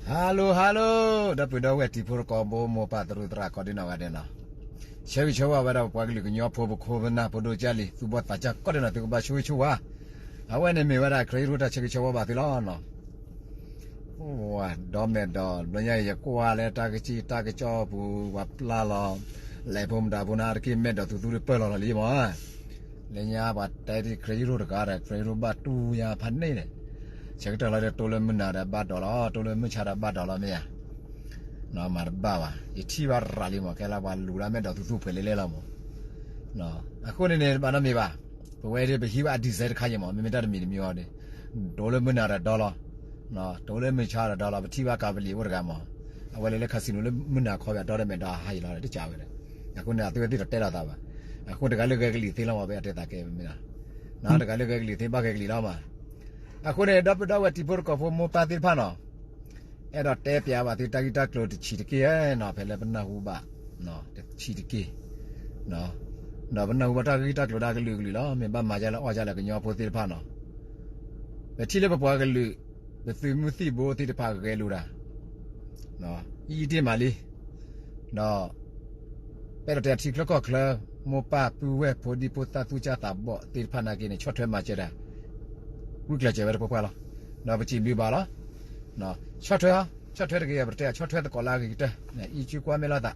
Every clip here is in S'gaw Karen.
Hello hello, ဒီပုၢ်ဒီဝဲၢ်တံၤဖိသကိးဖိ မိၢ်ပၢ်သရူးသရၣ် ကိးဒံနီၢ်ဂၤဒဲးနီၤ, ဆၢဂ့ၤဆၢဝါဝဲဒၣ်ပပှၤကလုာ်ကညီဖိ ပခိၣ်ပနၢ် ဖိဒိၣ်ကၢ်လံၤ သူၣ်ဘီၣ်သးစၢ် ကိးဒံနီၢ် သုကဘၣ်ဆိၣ်ဂ့ၤဆိၣ်ဝါ, အဝဲန့ၣ်မ့ၢ်ဝဲဒၣ် ခရံာ်ရူၢ်တၢ်ဆၢဂ့ၤဆၢဝါဘၣ်သုလီၤနီၤ. ဒီမဲာ်ဒီး ဘျီညါအံၤ ယကွၢ်လၢတၢ်ကစံၣ်တၢ်ကစီၣ်ပူၤ ပှၤပျၢ်လီၤ လဲၤဖိမတၤဖိနၤတက့ၢ် မဲာ်ဒီးသူသူတပၢၢ်လီၤလီၤလံမး, လၢညါပှၤတဲဒ်ခရံာ်ရူၢ်တဂၤဒီး ခရံာ်ရူၢ်ဘၣ်တူၢ်ညါဖးန့ၣ်န့ၣ်, ဆၢကတီၢ်လၢတိၢ်လၢမုၢ်နၤဒီးဘၣ်ဒိးလီၤ တိၢ်လၢမုၢ်ဆါဒီးဘၣ်ဒိးလီၤမ့ၢ်ဧါ, မၤတဘၣ်ဘၣ် ယထံၣ်ဘၣ်ရၤလံမး ကဲလၢပှၤလူၤဒၣ်မဲာ်ဒီးသူသူဖှဲးလဲလဲလီၤမး. အဃိန့ၣ်န့ၣ် တဘၣ်နီတမံၤဘၣ်, ပဝဲဒၣ်ပဟံးဘၣ်အ design တခါအံၤမး မ့မ့ၢ်တၢ်တမံၤတမံၤအံၤဒီး တိၢ်လၢမုၢ်နၤဒီးဒိးလီၤ, တိၢ်လၢမုၢ်ဆါဒီးဒိးလီၤ ပထံၣ်ဘၣ်ကၤပလံၤအိၣ်တဂၤမး, အဝဲလဲၤလၢ casino လၢမုၢ်နၤခီပၤ ဒီတၢ်မဲာ်ဒီးဟါအံၤလီၤ တကးဝဲဒီး, အဃိန့ၣ် အသုဝဲသ့ၣ်တတဲလိာ်သးဘၣ်, အဃိတဂၤလၢဂဲၤကလံၤသ့လီၤမး ပအဲၣ်ဒိးတဲသးကဲမ့ၢ်နီၤ, တဂၤလၢဂဲၤကလံၤသ့ ဘၣ်ဂဲၤကလံၤလီၤမး, အဃိန့ၣ် ဒီပုၢ်ဒီဝဲၢ်တံၤဖိသကိးဖိမိၢ်ပၢ်သ့ၣ်တဖၣ်နီၤ, အဲၣ်ဒိးတဲပျးဘၣ်သုတၢ်ဂ့ၢ်တၢ်ကျိၤတဆံးတက့ၢ်နီၤ ဖဲလၢပနၢ်ဟူဘၣ်, တဆံးတက့ၢ်, ဒီးပနၢ်ဟူဘၣ်တၢ်ဂ့ၢ်တၢ်ကျိၤဒၣ်ကလုာ်ကလုာ်လီၤ မ့ၢ်ဘၣ်မၤဒ်လဲၣ်အီၣ်ဒ်လဲၣ်ကညီဖိသ့ၣ်တဖၣ်နီၤ, ပထံၣ်လၢပပှၤကလုာ်, ပသုးမုၢ်သံၣ်ဘိသ့ၣ်တဖၣ်ဂဲၤလိာ်တၢ်, အံၤတ့ၢ်မးလံ, ဒီး ပအဲၣ်ဒိးတဲထံချၢကီၢ်ချၢ, မိၢ်ပၢ်ပုၢ်ဝဲၢ်ဖိဒံဖိသၣ်သူၣ်စၢ်သးဘီၣ်သ့ၣ်တဖၣ်နာ်က့န့ၣ် ဆီၣ်ထွဲမၤစၢၤတၢ်, ဂုာ်ကျဲးစၢးဝဲတပှဲၤပှဲၤလီၤ, ဒီးပစံးဘျုးဘၣ်လီၤ, ဆီၣ်ထွဲ, ဆီၣ်ထွဲတဂ့ၤ ပတဲဆီၣ်ထွဲသကိးလၢအဂ့ၤကတၢၢ်, အံၤစုကွၢ်မဲာ်လိာ်သး,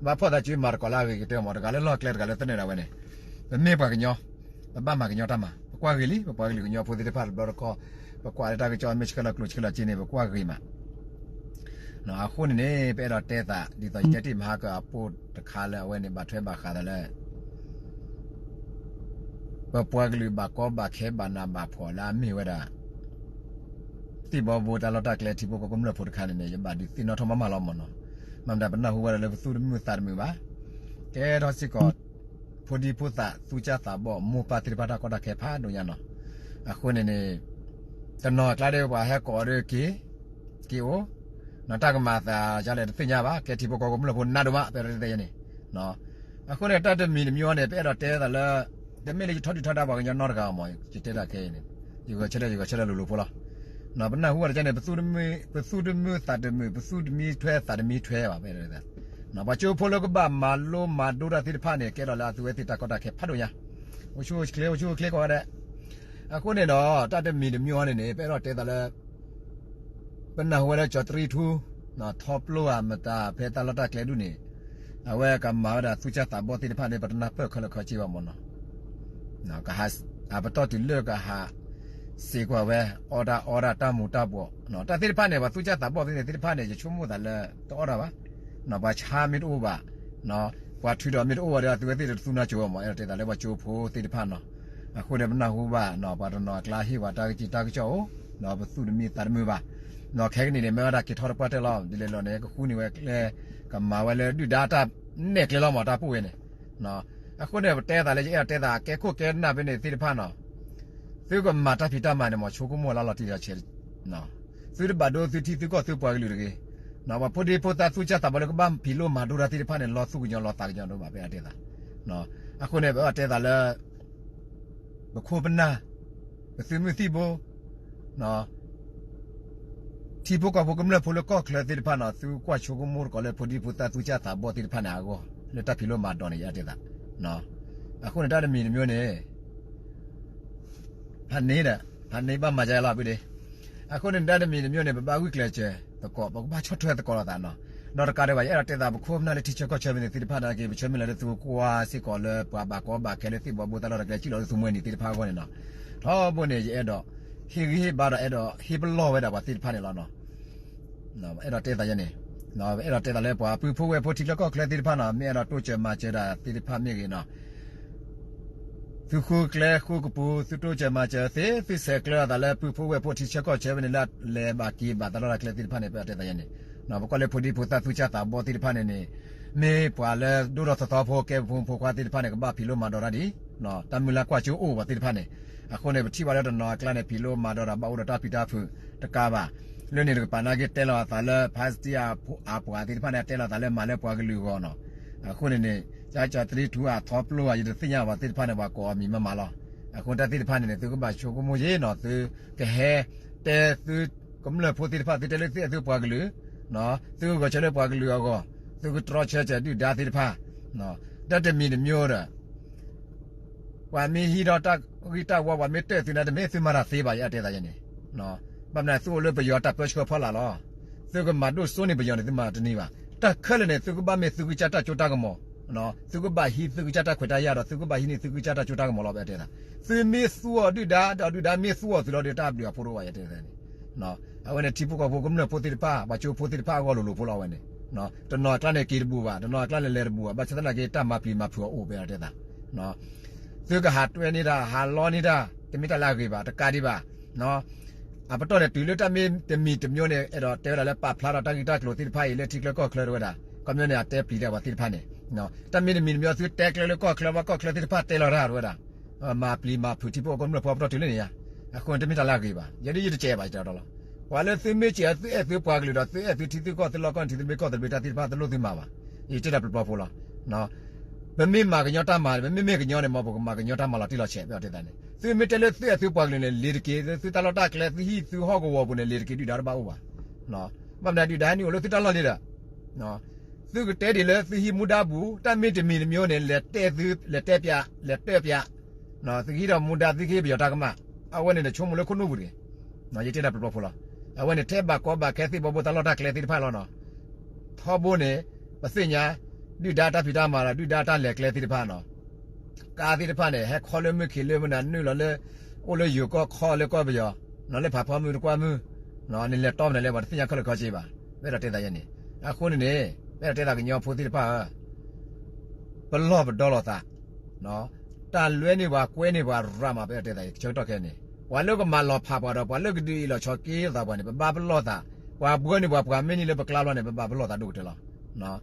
ဘၣ်ဖီၣ်သးစုမၤသကိးလၢအဂ့ၤကတၢၢ်မး တဂၤလၢလီၢ်ကျဲတဂၤလၢသနၢၣ်ဒၣ်ဝဲန့ၣ်, ပမ့ၢ်ပှၤကညီ, ပဘၣ်မၤကညီတၢ်မၤ ပကွၢ်ဂ့ၤလံ ပပှၤကလုာ်ကညီဖိသ့ၣ်တဖၣ်တဘျီတခီၣ်, ပကွၢ်လၢတၢ်ကစီၣ်မ့ၢ်ဆှၢလီၤကျိၤဆှၢလီၤစ့န့ၣ် ပကွၢ်ဂ့ၤမး အဃိန့ၣ်န့ၣ် ပအဲၣ်ဒိးတဲသး ဒ်သိးယတဲတ့ၢ်မဟါကၢအပိၢ်တခါလၢအဝဲန့ၣ် ဘၣ်ထွဲဘၣ်ဃးသးလၢ ပပှၤကလုာ်ဘၣ်ကီဘၣ်ခဲဘၣ်နးဘၣ်ဖှီၣ်လၢအမ့ၢ်ဝဲဒၣ် သံၣ်ဘီဘိတၢ်လီၢ်တၢ်ကျဲထံဖိကီၢ်ဖိကမျၢၢ်ဖိတခါန့ၣ်န့ၣ် ယဘၣ်ဒုးသ့ၣ်နီၣ်ထီၣ်မးမးလီၤမးနီၤ, မ့ၢ်မတၤပနၢ်ဟူဝဲဒၣ်လၢပသူၣ်တမုာ်သးတမုာ်ဘၣ်, ကဲထီၣ်စ့ၢ်ကီး ဖိဒံဖိသၣ်သူၣ်စၢ်သးဘီၣ်မိၢ်ပၢ်သ့ၣ်တဖၣ်တၢ်ကီတၢ်ခဲဖးဒိၣ်ညါနီၤ, အဃိန့ၣ်န့ၣ် တနီၤအကျါဒီးပှၤဟဲကိးဒီးက့ၤ, က့ၤအိၣ်, တၢ်ကမၤသးဒ်လဲၣ်တသ့ၣ်ညါဘၣ် ကဲထံဖိကီၢ်ဖိကမျၢၢ်ဖိနးဒိၣ်မး ပအဲၣ်ဒိးတဲယဲန့ၣ်, အဃိန့ၣ် တၢ်တမံၤတမံၤအံၤန့ၣ် ပအဲၣ်ဒိးတဲသးလၢ တမ့ၢ်လၢယထီဒုၣ်ထီဒါပှၤကညီနီတဂၤမး ယတဲဒၣ်ခဲအံၤန့ၣ်, ယဂဲၤဆၢထၢၣ်ယဂဲၤဆၢထၢၣ်လိၤလိၤဖိလီၤ, ပနၢ်ဟူဝဲတကဲန့ၣ် ပသူၣ်တမုာ်သးတမုာ် ပသူၣ်တမံထွဲသးတမံထွဲဘၣ် ပအဲၣ်ဒိးတဲသး, ပှၤကၠိဖိလၢကဘၣ်မၤလိမၤဒိတၢ်သ့ၣ်တဖၣ်န့ၣ် ကဲထီၣ်လၢအသုဝဲသ့ၣ်တၢ်ကီတၢ်ခဲဖးဒိၣ်ညါ, အိၣ်ဆူၣ်အိၣ်ချ့ အိၣ်ဆူၣ်အိၣ်ချ့ကိးဂၤဒဲး, အဃိန့ၣ်ဒီး တၢ်တမံၤတမံၤအံၤန့ၣ်န့ၣ် ပအဲၣ်ဒိးတဲသးလၢ ပနၢ်ဟူဝဲလၢကၠီၤတရံထူ ထီပျိဧါမတၤ ဖဲတၢ်လီၢ်တၢ်ကျဲဒူၣ်န့ၣ်, အဝဲကမၤဝဲဒၣ်သူၣ်စၢ်သးဘီၣ်သ့ၣ်တဖၣ်န့ၣ် ပတနၢ်ပၢၢ်ခဲလၢာ်ခဲဆ့ဘၣ်မးနီၤ, ကဟး, အပတီၢ်တုၤလၢကဟး စ့ၢ်ကီးဝဲ အီၣ်တၢ်အီတၢ်တၢ်မူၤတၢ်ဘှီး, တၢ်သ့ၣ်တဖၣ်န့ၣ် ပှၤသူၣ်စၢ်သးဘီၣ်သ့ၣ်န့ၣ်သ့ၣ်တဖၣ်န့ၣ် ယဆိကမိၣ်သးလၢ တအီၣ်တၢ်ဘၣ်, ပှၤဆါမ့ၢ်တအိၣ်ဘၣ်, ပှၤထုးဒီးမ့ၢ်တအိၣ်ဘၣ်ဒီး အသုဝဲသ့ၣ်တသူနၢ်စိၤဘၣ်မး အဲၣ်ဒိးတဲသးလၢပှၤကၠိဖိသ့ၣ်တဖၣ်နီၤ, အဃိန့ၣ်ပနၢ်ဟူဘၣ် ပှၤတနီၤအကျါဟ့ၣ်ဝဲတၢ်ဂ့ၢ်တၢ်ကစီၣ်အိၣ်, ဒီးပသူၣ်တမံသးတမုာ်ဘၣ်, ဒီးခဲကနံၣ်န့ၣ် မ့ၢ်ဝဲဒၣ်က့ၤထီၣ်တပှၢ်တၢၢ်လီၤ ဒ်လဲၣ်လီၤန့ၣ် ကဃုန့ၢ်ဝဲကျဲ, ကမၤဝဲလၢဒုၣ်ဒါတၢ်နဲၣ်ကျဲလီၤမး တၢ်ပူၣ်ဝဲန့ၣ်, အဃိန့ၣ် ပတဲသးလၢယအဲၣ်ဒိးတဲသး ကဲခိၣ်ကဲနၢ်ဖဲန့ၣ်သ့ၣ်တဖၣ်နီၤ, သုကမၤတၢ်ဖံးတၢ်မၤန့ၣ် မ့ၢ်ဆိကမိၣ်လၢလီၤတံၢ်လီၤဆဲး, သုတဘၣ်ဒိသုထံသုကီၢ်သုပှၤကလုာ်တဂ့ၤ, ပှၤဖိဒံဖိသၣ်သူၣ်စၢ်သးဘီၣ်လၢကဘၣ်ဖံးလိမၤဒိတၢ်သ့ၣ်တဖၣ်န့ၣ် လီၤသူၣ်ကညီၤလီၤသးကညီၤဒိၣ်မး ပအဲၣ်ဒိးတဲသး, အဃိန့ၣ် ပအဲၣ်ဒိးတဲသးလၢ ပခိၣ်ပနၢ်, ပသုးမုၢ်သံၣ်ဘိ, ထံဖိကီၢ်ဖိကမျၢၢ်ဖိလၢကီၢ်ချၢသ့ၣ်တဖၣ်နီၤ သုကွၢ်ဆိကမိၣ်သကိးလၢဖိဒံဖိသၣ်သူၣ်စၢ်သးဘီၣ်သ့ၣ်တဖၣ်န့ၣ်အဂီၢ် လၢတၢ်ဖံးလိမၤဒိးန့ၣ် ယအဲၣ်ဒိးတဲသး, အဃိန့ၣ် တၢ်တမံၤတမံၤန့ၣ် ဖးန့ၣ်ဒီး ဖးန့ၣ်ဘၣ်မၤဒ်လဲၣ်လီၤ ဖုဒ့, အဃိန့ၣ် တၢ်တမံၤတမံၤန့ၣ် ပဘၣ်ဂုာ်ကျဲးစၢးသကိး ပကဘၣ်ဆီၣ်ထွဲသကိးလိာ်သးနီၤ, ဒီးတကးဒံးဘၣ် ယအဲၣ်ဒိးတဲသး ပခိၣ်ပနၢ်လၢထံဆၢကီၢ်ဆၢဖဲန့ၣ်သ့ၣ်တဖၣ်နာ်က့ ပဆၢမုၢ်လၢ်လၢသုကကွၢ်စ့ၢ်ကီးလၢပှၤဘၣ်ကီဘၣ်ခဲလၢသံၣ်ဘီဘိတၢ်လီၢ်တၢ်ကျဲ စံၣ်လီၤလၢသုမှဲနံၤသ့ၣ်တဖၣ်အဂီၢ်န့ၣ်နီၤ, ထီဘိန့ၣ် ယအဲၣ်ဒိး ဟ့ၣ်ဂံၢ်ဟ့ၣ်ဘါဒီးအဲၣ်ဒိးဟ့ၣ်ပလီၢ်ဝဲဒၣ်ပှၤသ့ၣ်တဖၣ်န့ၣ်လီၤနီၤ. အဲၣ်ဒိးတဲသးယဲန့ၣ်, အဲၣ်ဒိးတဲသးလၢပှၤပုၢ်ဖိဝဲၢ်ဖိထံချၢကီၢ်ချၢသ့ၣ်တဖၣ်နီၤ, မ့ၢ်အဲၣ်ဒိးတိစၢၤမၤစၢၤဒၣ်သ့ၣ်တဖၣ်မ့ၢ်ဂ့ၤနီၤ, သုဃုကျဲဃုကပူၤ သုတိစၢၤမၤစၢၤသ့ သုဆဲးကျၢအသးလၢပုၢ်ဖိဝဲၢ်ဖိထံဆၢကီၢ်ဆၢဖဲန့ၣ် လၢလဲၤဘၣ်က့ၤဘၣ်တၢ်လီၢ်တၢ်ကျဲသ့ၣ်တဖၣ်န့ၣ် ပအဲၣ်ဒိးတဲသးယဲန့ၣ်, ပကွၢ်လၢဖိဒံဖိသၣ်သူၣ်စၢ်သးဘီၣ်သ့ၣ်တဖၣ်န့ၣ်န့ၣ်, မ့ၢ်ပှၤလၢဒိၣ်ထီၣ်ထီထီဖိ ကဲပဖိမုၣ်ဖိခွါသ့ၣ်တဖၣ်န့ၣ် ကဘၣ်ဖံးလိမၤဒိးတၢ်ဒ် တၢ်မုၢ်လၢ်ကွၢ်စိအိၣ်ပှၤသ့ၣ်တဖၣ်န့ၣ်, အဃိန့ၣ် ပထံၣ်ဘၣ်လၢတနီၤအကျါန့ၣ် ဖံးလိမၤဒိးဒီးဘၣ်အိၣ်ဒီးတၢ်ပျံၤတၢ်ဖုးတကးဘၣ်, လၢန့ၣ်တကပၤနာ်က့ တဲလီၤအသးလၢဖါစတံအပှၤသ့ၣ်တဖၣ်န့ၣ် တဲလီၤအသးလၢမၤလၢပှၤကလုာ်အဂီၢ်နီၤ, အဃိန့ၣ်န့ၣ် ကၠီကၠီတရံထူအထီပျိအ ယတသ့ၣ်ညါပှၤသ့ၣ်တဖၣ်န့ၣ် ပှၤကိးအမံၤမးမးလီၤ. အဃိတၢ်သ့ၣ်တဖၣ်န့ၣ်န့ၣ် သုကဘၣ်ဆိကမိၣ်ယ့ၣ်နီၤ, သုကဟဲတဲသုကမျၢၢ်ဖိသ့ၣ်တဖၣ်, သုတဲလၢသုအဲၣ်သုပှၤကလုာ်, သုကဂဲၤဆၢလၢပှၤကလုာ်အဂီၢ်, သုကတြီဆၢစၢၤဒုၣ်ဒါသ့ၣ်တဖၣ်, တၢ်တမံၤတမံၤဒီး ပှၤမ့ၢ်ဟံးထီၣ်တၢ်ဂံၢ်တၢ်ဝီ, ပှၤမ့ၢ်တၢၢ်သုန့ၣ် တမ့ၢ်သုမၤတၢ်သ့ဘၣ်, ယအဲၣ်ဒိးတဲသးယဲန့ၣ်, ဘၣ်မနုၤသုအိၣ်လၢပယီၤတၢ်ပၢဆှၢဖီလာ်လီၤ. သုကမၤဒိၣ်စိန့ၢ်ပယီၤန့ၣ် သုမၤတန့ၢ်ဘၣ်. တၢ်ခဲလၢာ်န့ၣ် သုကဘၣ်မ့ၢ်သုကစၢ်တၢ်စိတၢ်ကမီၤ, သုကဘၣ်ဟံးသုကစၢ်တၢ်ခွဲးတၢ်ယာ်ဒီး သုကဘၣ်ဟံးန့ၢ်သုကစၢ်တၢ်စိတၢ်ကမီၤလီၤ, ယအဲၣ်ဒိးတဲသး. သုမ့ၢ်သူအီၤဒုၣ်ဒါ ဒီးဒုၣ်ဒါမ့ၢ်သူအီၤသုလီၤဒီး တၢ်ဘျုးအဖိတအိၣ်ဘၣ်, ယအဲၣ်ဒိးတဲသးန့ၣ်. အဝဲန့ၣ်ထံဖိကီၢ်ဖိကမျၢၢ်ဖိသ့ၣ်တဖၣ် ပှၤကၠိဖိသ့ၣ်တဖၣ်အဂီၢ်လိၤလိၤဖိလီၤ, အဝဲန့ၣ် တနီၤအကျါန့ၣ်က့ၤတဘူးဘၣ်, တနီၤအကျါန့ၣ်လဲၤတဘူးဘၣ်, ဘၣ်ဆၣ်သနာ်က့ တၢ်မၤပျံၤမၤဖုးအအိၣ် ယအဲၣ်ဒိးတဲသး. သုကဟးတွဲန့ၢ်တၢ် ဟးလီန့ၢ်တၢ် တမ့ၢ်တၢ်လၢအဂ့ၤဘၣ်, တကးဒံးဘၣ်. အပတီၢ်န့ၣ် တုၤလၢတၢ်မ့ၢ်တမံၤတမံၤန့ၣ် အဲၣ်ဒိးတဲဝဲဒၣ်လၢပာ်ဖျါထီၣ်တၢ်ဂ့ၢ်တၢ်ကျိၤသ့ၣ်တဖၣ်အံၤ လၢထံချၢကီၢ်ချၢတဝဲဒၣ်, ခီပညီန့ၣ် အတဲပျံၤဒၣ်ပှၤသ့ၣ်တဖၣ်န့ၣ်, တၢ်မ့ၢ်တမံၤတမံၤ သုတဲကျဲလၢကီၢ်ချၢ ဘၣ်ကီၢ်ချၢသ့ၣ်တဖၣ်တဲလီၤတၢ်တဝဲဒၣ်, မၤပျံၤမၤဖုးထံဖိကီၢ်ဖိကမျၢၢ်ဖိအပတီၢ်တုၤလၢန့ၣ်ဧါ. အဃိန့ၣ် တမ့ၢ်တၢ်လၢအဂ့ၤဘၣ်, ယဲဒၣ်ယတစဲးဘၣ် ယတဲအီၤလီၤ. ပှၤလၢသုမ့ၢ်စဲး သုအဲၣ်သုပှၤကလုာ်ဒီး သုအဲၣ်သုထံသုကီၢ်သုလီၢ်ကီၢ်န့ၣ် ထံသဘျ့ကီၢ်သဘျ့တၢ်သ့ၣ်တဖၣ် တလိၣ်သုမၤဘၣ်, ယတဲဒၣ်ပျီပျီဖိလီၤ. ပမ့ၢ်မၤကညီတၢ်မၤန့ၣ် ပမ့မ့ၢ်ကညီန့ၣ် မ်ပကမၤကညီတၢ်မၤလီၤတံၢ်လီၤဆဲး ပအဲၣ်ဒိးတဲသးန့ၣ်. သုမ့ၢ်တဲလၢသုအဲၣ်သုပှၤကလုာ်န့ၣ် လ့ၤတက့ၢ်, သုတၢ်လီၢ်တၢ်ကျဲ သုဟံၣ်သုဟီၣ်ကဝီၤပူၤန့ၣ် လ့ၤတက့ၢ် ဒုၣ်ဒါတဘၣ်အိၣ်ဘၣ်. ဘၣ်မနုၤဒုၣ်ဒါန့ၣ်အိၣ်လၢသုတၢ်လီၢ်လံဒီး သုကတဲဒ်လၢသုဟံးမူဒါပူၤ, တၢ်မ့ၢ်တမံၤတမံၤန့ၣ် လဲၤတဲသု လဲၤတဲပျး လဲၤတဲပျး, သုကဟံးဒီးမူဒါ သုကဟ့ၣ်ပယီၤတၢ်ကမၣ်, အဝဲန့ၣ်ဒီးဆိကမိၣ်လၢခိၣ်နူာ်ပူၤတဂ့ၤ. ယတဲဒၣ်ပျီပျီဖိလီၤ. အဝဲန့ၣ်ထဲဘၣ်ကီဘၣ်ခဲသ့ၣ်ဘီဘိတၢ်လီၢ်တၢ်ကျဲသ့ၣ်တဖၣ်လီၤနီၤ. ထီဘိန့ၣ် ပသ့ၣ်ညါ ဒုၣ်ဒါတၢ်ဖံးတၢ်မၤဒီး ဒုၣ်ဒါတၢ်လဲၤကျဲသ့ၣ်တဖၣ်နီၤ. ကါသ့ၣ်တဖၣ်န့ၣ် ဟဲခီလၢမုၢ်ခံးလၢမုၢ်နၤ နုာ်လီၤလၢ အိၣ်လၢယိၤကီၢ်ခီလၢကီၢ်ပယီၤ, လၢဖးဖီမုၢ်တကွၢ်မုၢ်, နလဲၤတီမနုၤလဲၣ် ပှၤတသ့ၣ်ညါခဲလၢာ်ခဲဆ့ဘၣ်, ပအဲၣ်ဒိးတဲသးယဲန့ၣ်. အဃိန့ၣ်န့ၣ် ပအဲၣ်ဒိးတဲသးကညီဖိသ့ၣ်တဖၣ်ဧၢ ပလီၢ်ပဒီလိာ်သး, တၢ်လွဲန့ၢ်ပှၤကွဲန့ၢ်ပှၤရၤမး ပအဲၣ်ဒိးတဲသး ဆၢကတီၢ်ခဲအံၤန့ၣ် ပှၤလၢကမၤလီၤဖးပှၤဒီး ပှၤလၢကဒုးအ့ၣ်လီၤဆီက့လိာ်သးပှၤန့ၣ် ပဘၣ်ပလီၢ်သး, ပှၤဘှၢန့ၢ်ပှၤ ပှၤမ့ၢ်န့ၢ်လၢပကျါလီၤန့ၣ် ပဘၣ်ပလီၢ်သးဒိၣ်ကတၢၢ်လီၤ.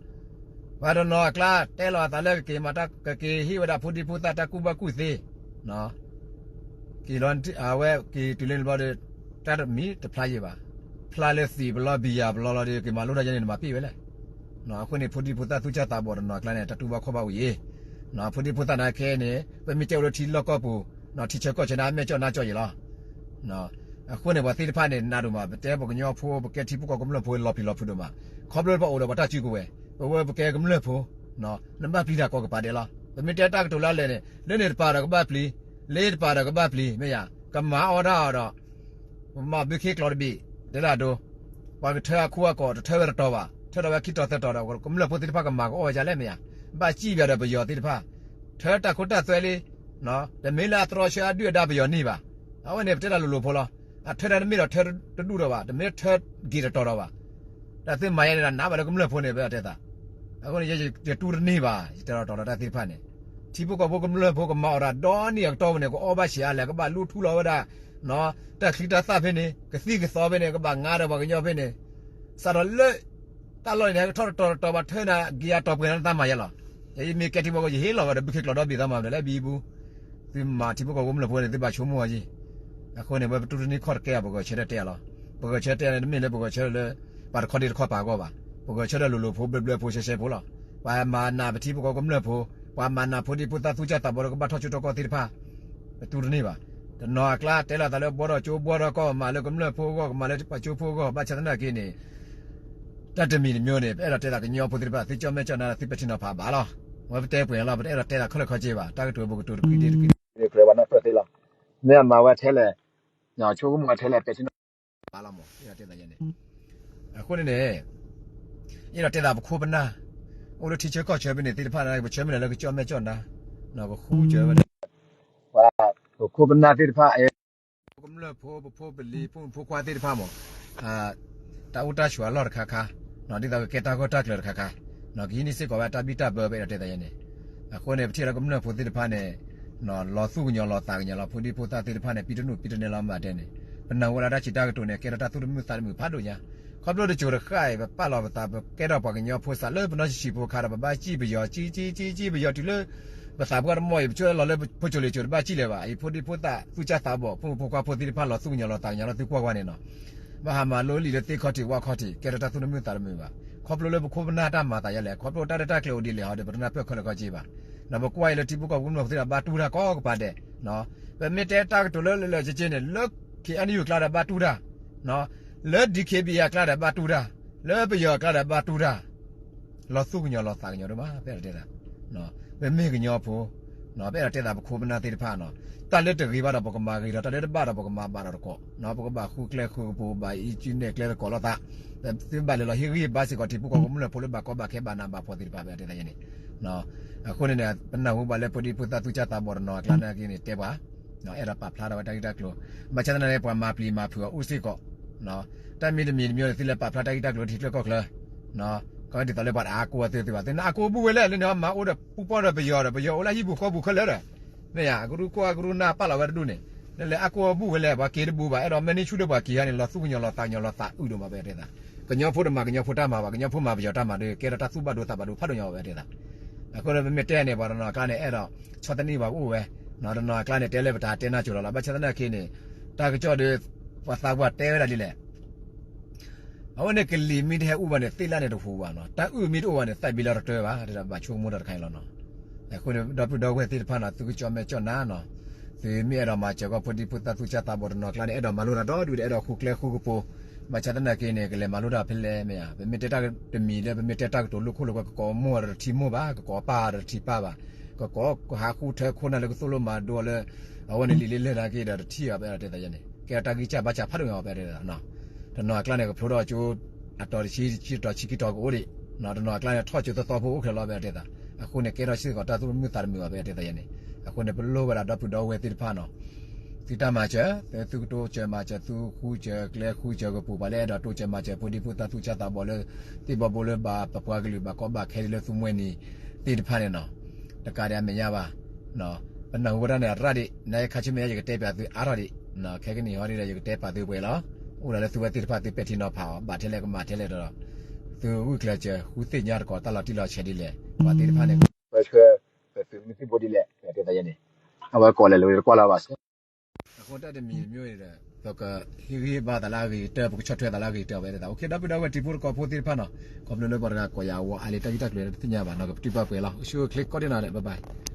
ပှၤတနီၤအကျါ တဲလီၤအသးလၢကက့ၤမၤတၢ် ကက့ၤဟ့ၣ်ဝဲဒၣ်ဖိဒံဖိသၣ်တၢ်ကူၣ်ဘၣ်ကူၣ်သ့ က့ၤလီၤ အဝဲက့ၤတုၤလၢန့ၣ်ဘျီဒီး တၢ်တမံၤတဖျါယံၤဘၣ်, ဖျါလၢသံးပလီၢ်ဘံယၤပလီၢ်လီၤဒီး က့ၤမၤလိတၢ်ယဲန့ၣ် နမၤပ့ၢ်ဝဲလဲၣ်. အဃိန့ၣ် ဖိဒံဖိသၣ်သူၣ်စၢ်သးဘီၣ်တနီၤအကျါန့ၣ် တၢ်တူၢ်ဘၣ်ခီၣ်ဘၣ်ဝံၤအံၤ, ဖိဒံဖိသၣ်နာ်က့န့ၣ် ပမ့ၢ်တဲအိၣ်လၢထံလီၢ်ကီၢ်ပူၤ ထံဆၢကီၢ်ဆၢန့ၣ် အမဲာ်ကၠီၣ်နါကၠီၣ်ယံၤလီၤ. အဃိန့ၣ် ပှၤသ့ၣ်တဖၣ်န့ၣ် နးဒိၣ်မး ပတဲပှၤကညီဖိ ပကဲထံဖိကီၢ်ဖိကမျၢၢ်ဖိ လီၤပျံၤလီၤဖုးဒိၣ်မး, ခီဖျိလၢပအိၣ်ဒီးပှၤတၢ်စုကဝဲၤ, ပဝဲပကဲကမျၢၢ်ဖိ, နဘၣ်ပျံၤတၢ်ကိးကပၤဒဲးလီၤ. ပမ့ၢ်တဲတၢ်ကတိၤလၢအလဲၣ်န့ၣ် လၢန့ၣ်တပၤဒီးကဘၣ်ပျံၤ, လၢတပၤဒီးကဘၣ်ပျံၤ မ့ၢ်ယါ, ကမၤအီၣ်တၢ်အီၤဒီး ပမၤဘုခ့ကျိာ်တဘ့ၣ် တဲဒၣ်ဒိ, ပှၤကထၢအခိအကီၢ် တထၢဝဲတတီၤဘၣ်, ထၢထီၣ်ဝဲခံတီၤသၢတီၤဒီး ကမျၢၢ်ဖိသ့ၣ်တဖၣ်ကမၤကအီၣ်ဝဲဒ်လဲၣ်မ့ၢ်ယါ, ဘၣ်စံၣ်ဘၣ်ဒီးပယီၤသ့ၣ်တဖၣ်, ထၢတၢ်ခိတၢ်သွဲလံ, တမ့ၢ်လၢအတြီဆၢအဒုၣ်အဒါပယီၤန့ၣ်ဘၣ်. အဝဲန့ၣ် ပတဲတၢ်လိၤလိၤဖိလီၤ. အထၢတၢ်တမ့ၢ်ဒီးထၢတဒူၣ်ဒီးဘၣ်, တမ့ၢ်ထၢဂ့ၤတတီၤဒီးဘၣ်. တၢ်သုမၤယဲန့ၣ်ဒီး နးဘၣ်လၢကမျၢၢ်ဖိန့ၣ် ပအဲၣ်ဒိးတဲသး. အဃိန့ၣ် ယတူၢ်တန့ၢ်ဘၣ်, ယတဲလီၤတီၤလီၤတၢ်သ့ၣ်တဖၣ်န့ၣ်, ထံဖိကီၢ်ဖိကမျၢၢ်ဖိကမၤအီၣ်တၢ်ဒီနံၣ်အကတီၢ်ပူၤန့ၣ် ကအီၣ်ဘၣ်ဆံးအါလဲၣ်, ကဘၣ်လူထူလီၤဝဲဒၣ် တၢ်ချံတၢ်သၣ်ဖဲန့ၣ်, ကသံၣ်ကသီဖဲန့ၣ်, ကဘၣ်ငါဒီးပှၤကညီဖဲန့ၣ်, စးထီၣ်လၢ တၢ်လီၢ်န့ၣ် ဟဲကထီၣ်တတီၤတတီၤဘၣ် ထၢနၤဂ့ၤအတီၤပှဲၤနၤ တၢ်မၤယဲလီၤ. ယမ့ၢ်ကဲထံဖိကီၢ်ဖိ ယဟ့ၣ်လီၤဝဲဒီးဘုခ့ကျိာ်ဒီဘ့ၣ် သးမၤမနုၤလဲၣ် ဘံဘူ, သုမၤထံဖိကီၢ်ဖိကမျၢၢ်ဖိန့ၣ် သုဘၣ်ဆိကမိၣ်အီၤယံၤ. အဃိန့ၣ် ဝဲပတူၢ်တန့ၢ်ခီၣ်တကဲအီၤ ပဂဲၤဆၢထၢၣ်တဲအီၤလီၤ. ပဂဲၤဆၢထၢၣ်တဲန့ၣ် တမ့ၢ်လၢပဂဲၤဆၢထၢၣ်လၢ ပှၤတခီဒ့တခီပာ်အဂီၢ်ဘၣ်. ပဂဲၤဆၢထၢၣ်လိၤလိၤဖိဘျၢဘျၢဖိရှဲရှဲဖိလီၤ. ပှၤမၤနးပထံဖိကီၢ်ဖိကမျၢၢ်ဖိ, ပှၤမၤနးဖိဒံဖိသၣ်သူၣ်စၢ်သးဘီၣ်ဒီးကဘၣ်ထီၣ်ကၠိထီၣ်ကီၢ်သ့ၣ်တဖၣ်, ပတူၢ်တန့ၢ်ဘၣ်. တနီၤအကျါတဲလီၤသးလၢဘှီထီၣ်ကၠိဘှီထီၣ်ကီၢ် မၤလၢကမျၢၢ်ဖိအဂီၢ် ကမၤလၢပှၤကၠိဖိအဂီၢ် ဘၣ်ဆၣ်သနာ်က့န့ၣ် တၢ်တမံၤတမံၤန့ၣ် ပအဲၣ်ဒိးတဲသးကညီဖိသ့ၣ်တဖၣ် သုကၠီၣ်မဲာ်ကၠီၣ်နါ သုပဲာ်ထံနီၤဖးဘၣ်လီၤ. ဝဲပတဲပှဲၤလီၤ ပတအဲၣ်ဒိးတဲသးခဲလၢာ်ခဲဆ့ဘၣ်. တၢ်ကတိၤပကတိၤတကွံဒ့တကွံ ကြၢးဝဲနၢ်ပၢၢ်သ့လီၤ. မ့ၢ်အမၤဝဲထဲလဲၣ်, ဆိကမိၣ်ဝဲထဲလဲၣ် ပဲာ်ထံနီၤဖးဘၣ်လီၤမး ယတဲသးယဲန့ၣ်. အဃိန့ၣ်န့ၣ် ယအဲၣ်ဒိးတဲသးပခိၣ်ပနၢ် အိၣ်လၢထံဆၢကီၢ်ဆၢဖဲန့ၣ်သ့ၣ်တဖၣ်န့ၣ် ပဆၢမုၢ်လၢ်လၢကၠီၣ်မဲာ်ကၠီၣ်နါ ကဃူကၢ်ဝဲဒၣ် ပခိၣ်ပနၢ်သ့ၣ်တဖၣ် ကမျၢၢ်ဖိ ပဖိပလံၤ ဖိမုၣ်ဖိခွါသ့ၣ်တဖၣ်မး တၢ်အိၣ်တၢ်ဆိးအလီၢ်တခါခါ, ဒ်သိးကကဲတၢ်ဂီၢ်တၢ်ကျၢၤတခါခါ, ကဟံးန့ၢ်စ့ၢ်ကီးဝဲတၢ်ဘံၣ်တၢ်ဘၢ ပအဲၣ်ဒိးတဲသးယဲန့ၣ်. အဃိန့ၣ် ပထံၣ်လၢကမျၢၢ်ဖိသ့ၣ်တဖၣ်န့ၣ် လီၤသူၣ်ကညီၤလီၤသးကညီၤလီၤ ဖိဒံဖိသၣ်သ့ၣ်တဖၣ်န့ၣ် ပံတနူၣ်ပံတန့ၢ်လီၤမးတဲန့ၣ်, ပနၢ်ဟူဝဲဒၣ်တၢ်စံးတၢ်ကတိၤန့ၣ် ကဲထီၣ်တၢ်သူၣ်တမုာ်သးတမုာ်ဖးဒိၣ်ညါ. ခီဖျိတစိၤတဃၣ်အံၤ ပပာ်လီၤပသး ပကဲထီၣ်ပှၤကညီဖိစးလၢပနီၢ်ဆံးဆံးဖိအခါဒီး ပဘၣ်စံၣ်ပယီၤ စံၣ်စံၣ်စံၣ်စံၣ်ပယီၤတုၤလၢ ပသးပှၢ်တမီၢ်အံၤ ပဆိလီၤလၢဖိစိၤလံၤစိၤ တဘၣ်စံၣ်လၢၤဘၣ်. အံၤဖိဒံဖိသၣ်သူၣ်စၢ်သးဘီၣ် ဖိမုၣ်ဖိခွါဖိသ့ၣ်တဖၣ်လီၤသူၣ်ကညီၤလီၤသးကညီၤလီၤ သုကွၢ်ကွၢ်န့ၣ်နီၤ ဘၣ်ဟးမၤလိလံာ်လၢသ့ၣ်ခီၣ်ထံးဝၣ်ခီၣ်ထံး ကဲထီၣ်တၢ်သူၣ်တမုာ်သးတမုာ်ဘၣ်. ခီဖျိလၢပခိၣ်ပနၢ်တၢ်မၤသးယဲလဲၣ်, ခီဖျိတၢ်ရဲၣ်တၢ်ကျဲၤအိၣ်ဒ်လဲၣ်ဟီဒီး ပတနၢ်ပၢၢ်ခဲလၢာ်ခဲဆ့ဘၣ်. ဒီးပကွၢ်အံၤလၢထံဖိကီၢ်ဖိကမျၢၢ်ဖိသ့ၣ်ဒီးဘၣ်တူၢ်တၢ်ကိးကပၤဒဲး, ပမ့ၢ်တဲတၢ်ကတိၤလၢလၢာ်လၢာ်က့က့န့ၣ် လၢ ခ့ၣ်အဲၣ်ယူၣ် အကျါဒီးဘၣ်တူၢ်တၢ်, လၢ ဒံၣ်ခ့ၣ်ဘံၣ် အကျါဒီးဘၣ်တူၢ်တၢ်, လၢပယီၤအကျါဒီးဘၣ်တူၢ်တၢ်, လီၤသူၣ်ကညီၤလီၤသးကညီၤဒိၣ်မး ပအဲၣ်ဒိးတဲသး, ပမ့ၢ်ကညီဖိ, ပအဲၣ်ဒိးတဲသးပခိၣ်ပနၢ်သ့ၣ်တဖၣ်နီၤ, တၢ်လၢတဂ့ၤဘၣ်ဒီးပကမၤဂ့ၤဒီး တၢ်လၢတဘၣ်ဒီးပကမၤဘၣ်ဒီးတကိး, ပကဘၣ်ဃုကျဲဃုကပူၤ ဘၣ်အံးကၠံနဲၣ်ကျဲသကိးလိာ်သး, သုဘၣ်လဲၤလီၤဟ့ၣ်ဂံၢ်ဘါစ့ၢ်ကီးထံဖိကီၢ်ဖိကမျၢၢ်ဖိလၢဘၣ်ကီဘၣ်ခဲဘၣ်နးဘၣ်ဖှီၣ်သ့ၣ်တဖၣ် ပအဲၣ်ဒိးတဲသးယဲန့ၣ်, အဃိန့ၣ်န့ၣ် ပနၢ်ဟူဘၣ်လၢဖိဒံဖိသၣ်သူၣ်စၢ်သးဘီၣ်တနီၤအကျါနာ်က့န့ၣ် တဲပှၤ အဲၣ်ဒိးပာ်ဖျါထီၣ်ဝဲတၢ်ဂ့ၢ်တၢ်ကျိၤ, ဘၣ်ဆၣ်သနာ်က့ ပှၤမၤပျံၤမၤဖုးအီၤအိၣ်စ့ၢ်ကီး, တၢ်မံၤတမံၤတမံၤန့ၣ် သုလဲၤပာ်ဖျါတၢ်ဂ့ၢ်တၢ်ကျိၤထံချၢကီၢ်ချၢ, ကဒ်သိးလၢပှၤတအါကိၢ်အသုသုဘၣ်, သုနအါကိၢ်ဘူၣ်ဝဲလဲၣ်, လၢန့ၣ်မၤအိၣ်ဒီးပူၤပီၢ်ဒီးပယီၤဒီး ပယီၤအိၣ်လၢဟံၣ်ပူၤဃီပူၤခဲလၢာ်ဒီး, မ့ၢ်ဧါ, အကရူၢ်ခိၣ်အကရူၢ်နၢ်ပာ်လီၤဝဲတဒူၣ်န့ၣ်, လၢလဲၤအါကိၢ်အဘူၣ်ဝဲလဲၣ်, ပှၤက့ၤတဘူးဘၣ်, အဲၣ်ဒိးမ့ၢ်န့ၢ်ဆူၣ်ဒီးပှၤက့ၤဟီန့ၣ် လီၤသူၣ်ကညီၤလီၤသးကညီၤလီၤသးအုးဒိၣ်မး ပအဲၣ်ဒိးတဲသး, ကညီဖိတမၤကညီဖိတၢ်မၤဘၣ်, ကညီဖိမၤပယီၤတၢ်မၤဒီး ကဲထီၣ်တၢ်သူၣ်ဘၣ်ဒိသးဘၣ်ဒိဖးဒိၣ်ညါ ပအဲၣ်ဒိးတဲသး, အဃိဒီးပမ့ၢ်တဲန့ၣ် ပှၤတနီၤအကျါန့ၣ် အဲၣ်ဒိး ဆီၣ်သနံးပှၤကအိၣ်ဝဲ, တနီၤအကျါန့ၣ် တဲလၢပတၢ်တဲနၢ်စိၤလီၤလီၤ, ဘၣ်ဆၣ်သနာ်က့န့ၣ် တၢ်ကစီၣ်ဒီး ပှၤသးပှၢ်တဲဝဲဒၣ်ဒ်လဲၣ် အဝဲန့ၣ်ကလံၤမ့ၢ်တဟဲအူဘၣ်န့ၣ် သ့ၣ်လၣ်န့ၣ်တဟူးဘၣ်နီၤ, တၢ်အုၣ်မ့ၢ်တအိၣ်ဘၣ်န့ၣ် သးဘံလီၤတတၢဘၣ်, တဲဒၣ်ဘၣ်ဆိကမိၣ်တၢ်တခါအံၤလီၤနီၤ, အဃိန့ၣ် ဒီပုၢ်ဒီဝဲၢ်သ့ၣ်တဖၣ်နီၤ သုကကၠီမဲာ်ကၠီနါနီၤ, သုမ့ၢ်အဲၣ်ဒိးမၤစၢၤကီၢ်ဖိဒံဖိသၣ်သူၣ်စၢ်သးဘီၣ်တနီၤအကျါန့ၣ် အဲၣ်ဒိးမၤလိတၢ်ဒီဒူၣ်ဒီး အဲၣ်ဒိးဃုကျဲဃုကပူၤ, ဘၣ်ဆၣ်သနာ်က့န့ၣ် ကလဲၤမၤလိတၢ်ဖဲလဲၣ်မ့ၢ်ဧါ, ပမ့ၢ်တဲတၢ်တမံၤလၢ ပမ့ၢ်တဲတၢ်ကတိၤလိာ်ခိၣ်လိာ်ကွဲ ကကိးမိၢ်ဒီးတထံမိၢ်ဘၣ်, ကကိးပၢ်ဒီးတထံပၢ်ဘၣ်, ကကိးကဟးဃုထၢခိၣ်နၢ်လၢကသိၣ်လိမၤဒိးလၢ အဝဲန့ၣ်လံာ်လၢလၢာ်နာ်က့ဒီးတထံၣ်အီၤ ပအဲၣ်ဒိးတဲသးယဲန့ၣ် ကဲထီၣ်တၢ်ဂံၢ်စၢ်ဘါစၢ်ဖးဒိၣ်ညါအီၤ ပအဲၣ်ဒိးတဲသး, တနီၤအကျါန့ၣ် ကဖျိထီၣ်ကၠိ အတီၤတဆံ ဆံတီၤဆံခံတီၤကအိၣ်ဒံး, တနီၤအကျါန့ၣ် ထီၣ်ကၠိသီသီဖိအိၣ်ခဲလၢာ်လီၤ ပအဲၣ်ဒိးတဲသး, အဃိန့ၣ် ကဲထီၣ်စ့ၢ်ကီးတၢ်သူၣ်မုာ်သးတမုာ်အီၤ ပအဲၣ်ဒိးတဲသးယဲန့ၣ်, အဃိန့ၣ် ပလိၣ်ဝဲဒၣ်ဒီပုၢ်ဒီဝဲၢ်သ့ၣ်တဖၣ်နီၤ သုတၢ်မၤစၢၤ, သုကတိစၢၤမၤစၢၤ သုဃုစၢၤကျဲဃုစၢၤကပူၤ ပှၤလၢအဲၣ်ဒိးတိစၢၤမၤစၢၤ ဖိဒံဖိသၣ်သူၣ်စၢ်သးဘီၣ်လၢ သ့ၣ်ဘီဘိလၢဘၣ်ပပှၤကလုာ်ဘၣ်ကီဘၣ်ခဲဒ်လၢသုမှဲနံၤသ့ၣ်တဖၣ်န့ၣ်နီၤ, တကးဒံးအမဲာ်ညါဘၣ်, ပနၢ်ဟူဝဲဒၣ်န့ၣ်ရၣ်ဒံး နခါဆူမဲာ်ညါယကတဲပၠးသုအါထီၣ်ဒံး, ခဲကနံၣ်အံၤဒ်ဒီး ယကတဲပာ်သုပှဲၤလီၤ, အိၣ်ဒၣ်လၢသုဝဲသ့ၣ်တဖၣ်သုပဲာ်ထံနီၤဖးအီၤ ဘၣ်ထဲလဲၣ်ကမၤထဲလဲၣ်ဒီး သုဂုာ်ကျဲးစၢး ဃုသ့ၣ်ညါတကိးတၢ်လီၤတံၢ်လီၤဆဲးဒ်လဲၣ် ပှၤသ့ၣ်တဖၣ်န့ၣ် ပဆှၢ ပသုးမုၢ်သံၣ်ဘိဒ်လဲၣ် ပတဲသးယဲန့ၣ်, အဝဲကိးလဲၣ်လၢဝဲတကွၢ်လၢၤဘၣ်စ့ၢ် အဃိတၢ်တမံၤတမံၤန့ၣ်ဒီး ပကဟ့ၣ်ဂံၢ်ဟ့ၣ်ဘါသးလၢအဂ့ၤကတၢၢ် ပကဆီၣ်ထွဲသးလၢအဂ့ၤကတၢၢ်ဝဲသတး အိၣ်ခ့ ဒီပုၢ်ဒီဝဲၢ်တံၤဖိသကိးဖိသ့ၣ်တဖၣ်နီၤ, ခီဖျိလၢပှၤတဂၤကိးယၤအဝဲအါလံ တၢ်ဂ့ၢ်တၢ်ကျိၤတသ့ၣ်ညါဘၣ်နီၤ ကပတုာ်ပာ်ပှဲၤလီၤ အိၣ်ဆူၣ်အိၣ်ချ့ကိးဒံးနီၤဒီး bye bye